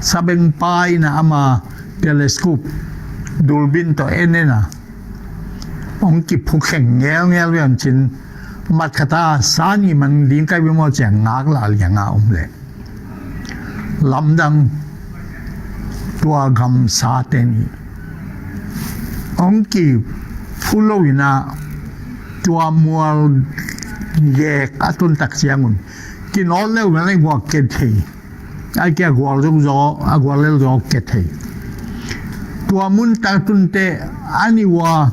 Sabengpa in ah ama telescope, dulbin tawh en en a, hong kiphukhen ngelngel ve, an cin mat khat a sa nih man ding kai ve maw cia ngak lah liang a om leh, lamdang tua gamsate nih hong kiphu lo in ah, tua mual gek a tun tak ciangun kinawt leu na leng guak ken thei. Ai kia gual zong zaw, a gual lel zaw kia thei. Tua mun tak tunte a ni ua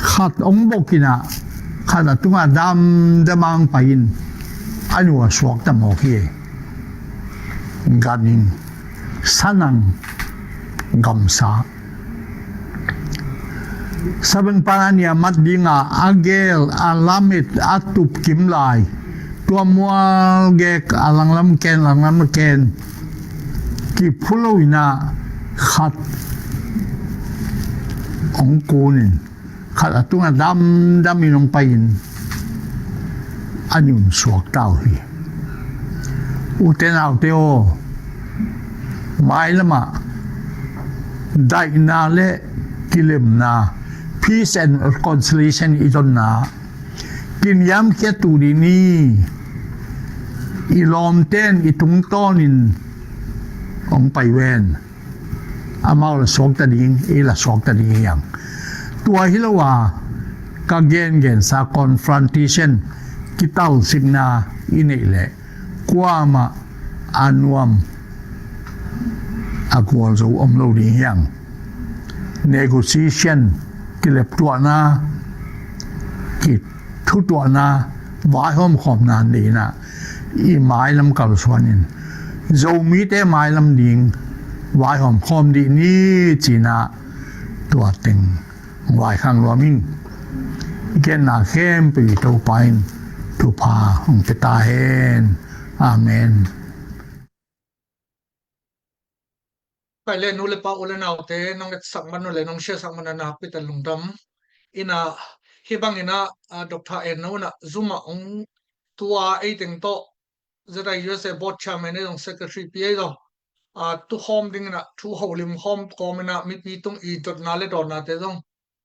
khat hong bok in ah, khat a tungah damdam a hong pai in, a ni ua suakta mawk hi. Ganin, sanang, gamsa. Sabengpa a nih a mat dinga a gel, a lamet, a tup kim lai, tua mual gek a langlam ken, langlam ken kiphu lo in ah khat hong kun in, khat a tungah damdam in hong pai in, a ni un suakta uh hi. Ute naute aw, mailam ah daihna le kilemna, peace and reconciliation i dotna, kiniamkhiat uh ding ni. I lawmte in i tungtawnin hong pai ven. Amau la suakta ding, ei la suakta ding hi hang. Tua hi lo a, ka gengensa confrontation, kitalsikna i neih leh, kuamah a nuam, a gualzo om lo ding hi hang. Negotiation, kileptuahna, kithutuahna, vaihawmkhawmna nei in ah, i mailam kalsuan in, Zomite mailam ding vaihawmkhawm dih ni ci in ah, tua teng vaikhak nuam ing. I genna khempeuh i Topa in thupha hong pia ta hen. Amen. Pai le, nu le pa, u le naute, nong etsak man uh le nong siasak man uh a nakpi takin lungdam. In ah, hih bangin ah, a, Doctor En No in ah Zoom ah hong tua ei teng tawh, Z I U S A Board Chairman ei zong, Secretary pi ei zong, a, tukhawm dingin ah, thu holim khawm kawmin ah, mipi tung i dotna le dawnnate zong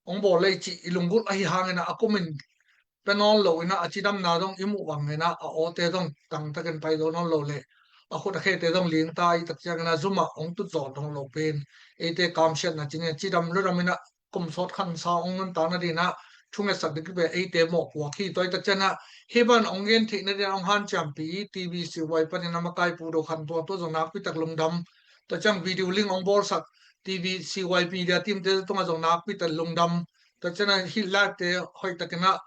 hong bawl le i cih i lunggulh ahi hangin ah, a kumin pia nawn lo in ah, a cidamna zong i muh bangin ah, a awte zong tangtakin pai zo nawn lo le, a khut a khete zong lingta i tak ciangin ah, Zoom ah hong tut zawh nawn lo pen, eite kamsiatna ci-in ah, cidam ludam in ah, kum sawt khansa hong nuntakna dingin ah, thungetsak ding kipe eite mawhpuak hi. Tua hi tak ciangin ah hih bang hong gen theih nading hong hanciampi TV CY panin a makai Pu Do Khan Tuang, tua zong nakpi tak lungdam. Tua ciang video link hong bawlsak TV CY media team te tungah zong nakpi tak lungdam. Tua ciangin ah hih live te hoih takin ah,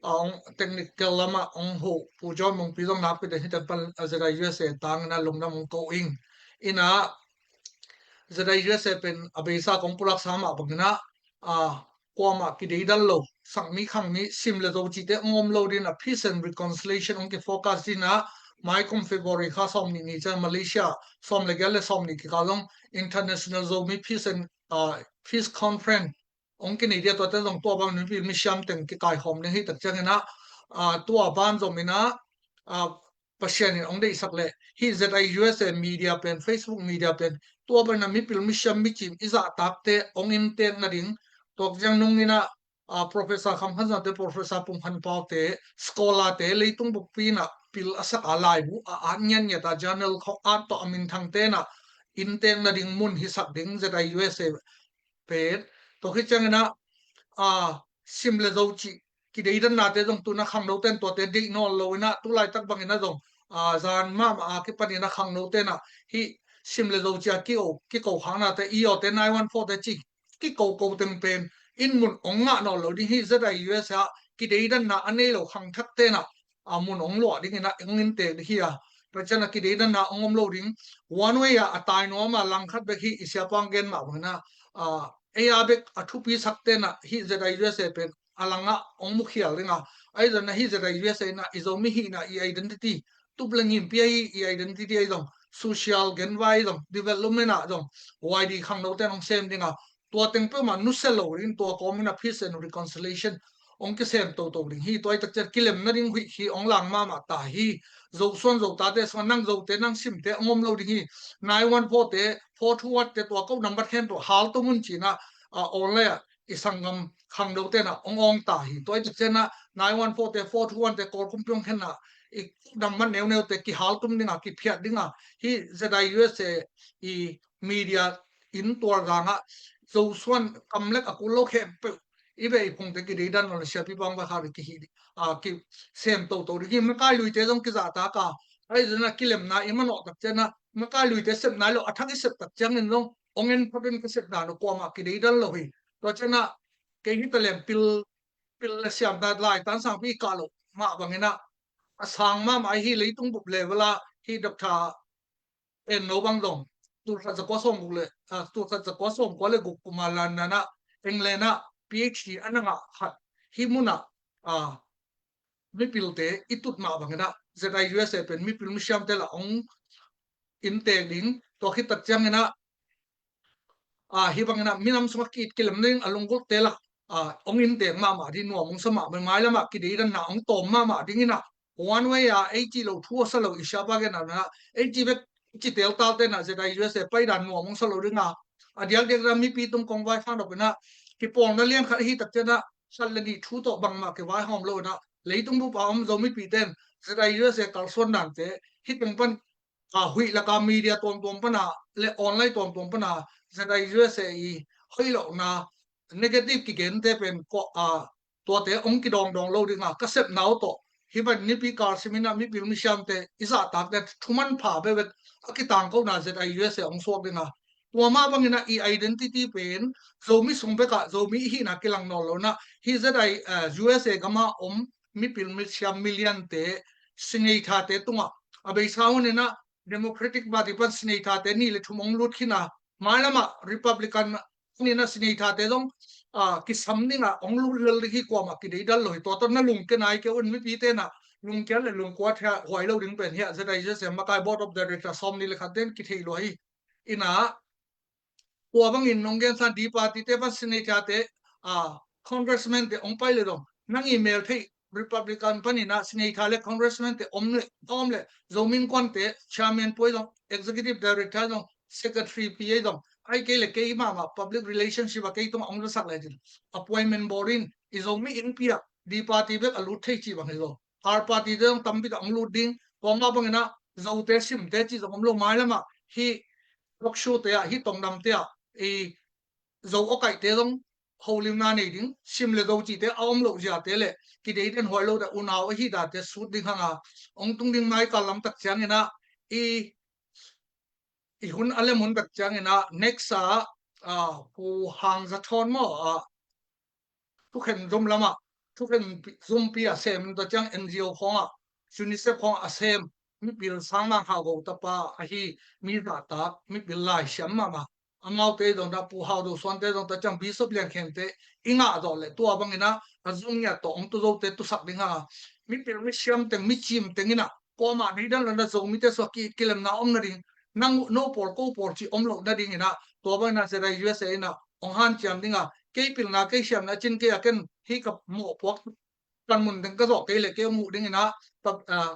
ah, hong technical lamah hong huh Pu John Mungpi zong nakpi tak hih tak pan, ah, ZIUSA tangin ah lungdam hong ko ing. In ah ZIUSA pen a beisa kong pulaksa mah bangin ah, ah, kuamah kideidan lo, sakmi khangmi, sim le zo cihte hong om lo dingin ah peace and reconciliation hong kifocus dingin ah, maikum February kha sawm nih ni ciang Malaysia sawm le giat le sawm nih kikal zong International Zomi Peace and, ah, Peace Conference hong kinei ding a, tuate zong tua bang mipi misiam teng kikaikhawm ding hi tak ciangin ah, ah, tua ban zom in ah, ah, Pasian in hong deihsak leh hih ZIUSA media pen, Facebook media pen, tua bangin ah mipil misiam micim i zahtakte hong inntek nading, tua ciang nungin ah, ah, Professor Kham Khan Zan te, Professor Pum Khan Pau te, scholar te, leitung buppi in ah pil a sak a, laibu a at ngiatngiat a, journal khawng at tawh a minthang te in ah inntek nading mun hisak ding ZIUSA pen. Tua khit ciangin ah, ah, sim le zo cih kideidannate zong tu-in ah khangnote in tuate deih nawn lo in ah, tu laitak bangin ah zong, ah, zan mahmah a kipanin ah khangnote in ah hih sim le zo cih a kiko, kiko khaknate, i awte nine one four te cih kiko ko teng pen inn mun hong ngah nawn lo ding hi. ZIUSA ah kideidanna a nei lo khangthakte in ah, a mun hong luah dingin ah hong inntek ding hi a. Tua ciang a kideidanna hong om lo ding. One way ah a tai nuam a, langkhat bek hi, i siapa hong gen mah bangin ah, ah, ei a bek a thupi sakte in ah hih ZIUSA pen a langah hong mukhial ding a. Ahi zongin ah hih ZIUSA in ah i Zomi hihna, i identity, tup le ngimpi ahi i identity ahi zong, social genvai ahi zong, development ah zong YD khangnote in hong sem ding a. Tua teng peuhmah nusia lo ding, tua kawmin ah peace and reconciliation hong kisem toto ding hi. Tua hi tak ciang kilem nading huih hi hong lang mahmah ta hi. Zosuan Zotate sungah nang Zote nang simte hong om lo ding hi. Nine one four te, four two one te, tua ko nambat khen tua haltum un ci-in ah, ah, online ah i sanggam khangnote in ah hong awng ta hi. Tua hi tak ciang ah nine one four te, four two one te, Kawlkumpi hong khen ah i nambat neuneu te kihaltum ding a, kiphiat ding a, hih ZIUSA i media inn tuar zangah Zosuan kamlek a kul lo khempeuh i vei phungte kideidan lo le siapi bang va kha kihi, ah, kisem toto ding hi. Makai Luite zong kizahtak a, ahi zongin ah kilemna i manawh tak ciang ah Makai Luite sep nai lo, a thak i sep tak ciangin zong hong en phot in ka sep dan uh kuamah kideidan lo hi. Tua ciang ah kei hi talem pil, pil le siamna lai tan sangpi i kah loh mah bangin ah a sang mahmah hi. Leitung bup level ah hi Doctor En No bang zong, tul khat zakua sawmguk le, ah, tul khat zakua sawmkua le guk kum a London ah, England ah PhD a na ngah khat, hih mun ah, ah, mipilte i tut mah bangin ah ZIUSA pen mipil misiamte lah hong inntek ding. Tua khit tak ciangin ah, ah, hih bangin ah minam sungah ki-it kilem ding a lunggulhte lah, ah, hong inntek mahmah ding, nuam hong sa mahmah, mailam ah kideidanna hong tawm mahmah dingin ah, one way a ei cih lo thu a sa lo, i siapa gen a, ei cih bek ci teltalte in ah ZIUSA paidan nuam hong sa lo ding a. A diakdiak in ah mipi tung kong vai khak nop in ah, kipawlna lian khat hi tak ciang ah khat le nih thu tawh bangmah kivaihawm lo in ah, leitung bup a om Zomipite in ZIUSA kalsuan dante hih teng pan, ah, huih laka media tuamtuam pan a le online tuamtuam pan a ZIUSA i hoih lohna, negative kigente pen ko, ah, tuate hong kidawngdawng lo ding a, ka sepna uh tawh hih bang nipi kal simin ah mipil misiamte i zahtakte thu manpha bekbek a kitangkona ZIUSA hong suak ding a. Tua mah bangin ah i identity pen Zomi sung bek ah Zomi i hihna kilang nawn lo in ah, hih ZI, eh, USA gam a om mipil misiam miliante, sineithate tungah a beisa hun in ah Democratic Party pan sineithate nih le thum hong lut khin a, mailam ah Republican in ah sineithate zong, ah, kisam ding ah hong lut lel ding hi, kuamah kideidan lo hi. Tua tawh na lungkia nai kei un, mipite in ah lungkia le lungkuat hi a, huai lo ding pen hi a, ZIUSA makai Board of Director sawmnih le khat ten kithei lua hi. In ah tua bangin nong gensa D party te pan sineithate, ah, congressman te hong pai le zong, nang i mel theih Republican panin ah sineitha le congressman te om le, om le, Zomi Innkuan te chairman pu ahi zong, executive director ahi zong, secretary pi ahi zong, ahih kei le kei mahmah public relationship a kei tungah hong zasak le cin, appointment board in i Zomi innpi ah D party bek a lut thei cih bang hi lo. R party te zong tampi tak hong lut ding. Tua mah bangin ah Zote simte cih zong om lo, mailam ah hih Rokshu te ah, hih Tongdam te ah i Zo awkaihte zong holimna nei ding, sim le zo cihte a om loh ziate le kideiden huai lo te unau ahi date sut ding hanga ong tung ding mai kal lamtak ciangin ah i i hun a lem hun tak ciangin ah next a, a, Pu Hang Za Thawn maw, a, thukhen zum lamah thukhen pi- zumpi a sem in tua ciang N G O khawngah, UNICEF khawngah a sem mipil sang mang hau go tapa ahi mi zahtak mipil lai siam mahmah. Amaute zong dah Pu Hau Do Suante zong tua ciang Bishop Lian Khente i ngah zawh le tua bangin ah a zum ngiat tawh ong tu zote tusak ding hanga mipil mi siam teng mi cim teng in ah kuamah deidan lo na Zomite sua ki kilemna om nading nang no pawl ko pawl ci om lo nading in ah tua bangin ah Z I U S A in ah ong hanciam ding a kei pilna kei siamna cin kei a ken hi ka mawhpuak kan mun ding ka zawh kei le kei ong muh ding in ah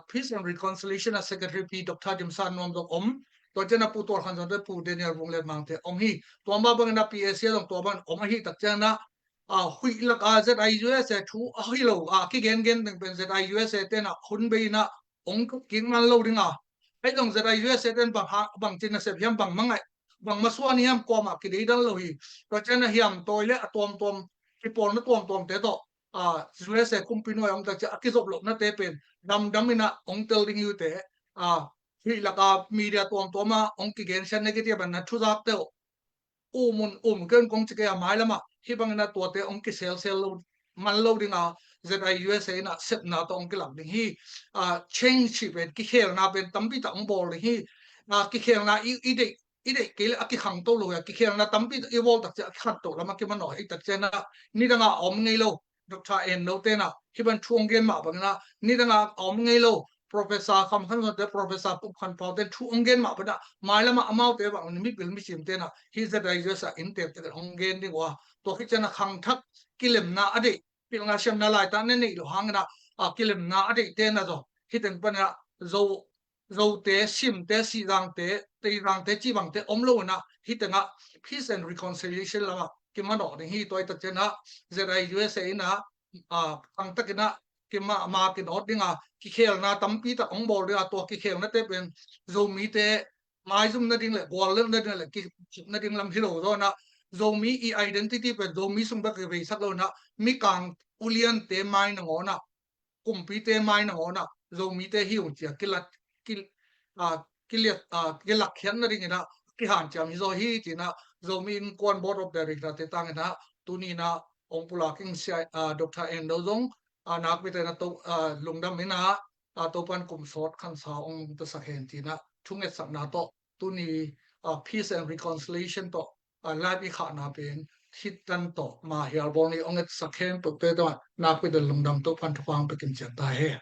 Peace and Reconciliation a Secretary Pi Doctor Dimsa Nuam zong om tua ciang a Pu Tual Khan Zon te Pu Daniel Vung Let Mang te om hi tua mah bangin ah P A C a zong tua bangin om ahi tak ciang ah a huih lak a Z I U S A thu a hi lo a kigen gen ding pen Z I U S A ten ah hun bei in ah ong kik man lo ding a. Hei zong Z I U S A ten bang ha bang cin na sep hiam bang mangai bang masuan hiam kuamah kideidan lo hi. Tua ciang a hiam tawi le a tuamtuam kipawlna tuamtuam te tawh a U S A kumpi nuai om tak ciang a kizop lohna te pen damdam in ah ong tel ding hi uh te a huih lak a media tuamtuam a ong kigen sian negative an na thuzak te uh um un um ken kong ci kei a mailam ah hih bangin ah tuate ong kiselsel lo man lo ding a Z I U S A in ah sepna tawh ong kilak ding hi. A change hi pen kikhelna pen tampi tak ong bawl ding hi. A kikhelna i i deih i deih kei le a kikhangto lo hi a kikhelna tampi tak i bawl tak ciang a kikhanto lam a kimanawh hi tak ciang ah nidang a om ngei lo Doctor En lo ten ah hih ban thu ong gen mah bangin ah nidang a om ngei lo Professor Kham Khan Zon te Professor Pup Khan Pau ten thu ong gen mah bangin ah mailam ah amaute bang ni mipil micim ten ah hih Z I U S A in tek tek ong gen ding uh a tua khit ciang a khangthak kilemna a deih pilna siamna laitak ne neih lo hangin ah a kilemna a deih ten ah zaw hih teng pan ah zo Zote, Simte, Sihzangte, Teizangte, cibangte om lo in ah hih teng ah Peace and Reconciliation lam ah kimanawh ding hi tua i tak ciang ah Z I U S A in ah a tangtak in ah kima ma kinawt ding a kikhelna tampi tak ong bawl ding a tua kikhelna te pen Zomite maizum nading le guallelh nading le kicip nading lam hi lo zaw in ah Zomi i identity pen Zomi sung bek i veisak lo in ah Mikang uliante mai nangawn ah kumpite mai nangawn ah Zomite hi ung ci a kilat ki a kiliat a kilakkhiat nading in ah kihanciam hi zaw hi ci in ah Zomi Innkuan Board of Director te tang in ah tuni in ah ong pulak ing sia a Doctor En lo zong a nakpite na to a lungdam in ah a Topan kum sawt khansa ong tasak hen ci in ah thungetsakna tawh tuni a Peace and Reconciliation tawh a live i khahna pen hih tan tawh ma hial bawl ni ong etsak hen pekte tawh nakpite lungdam Topan thupha ong pia kim ciat ta hen.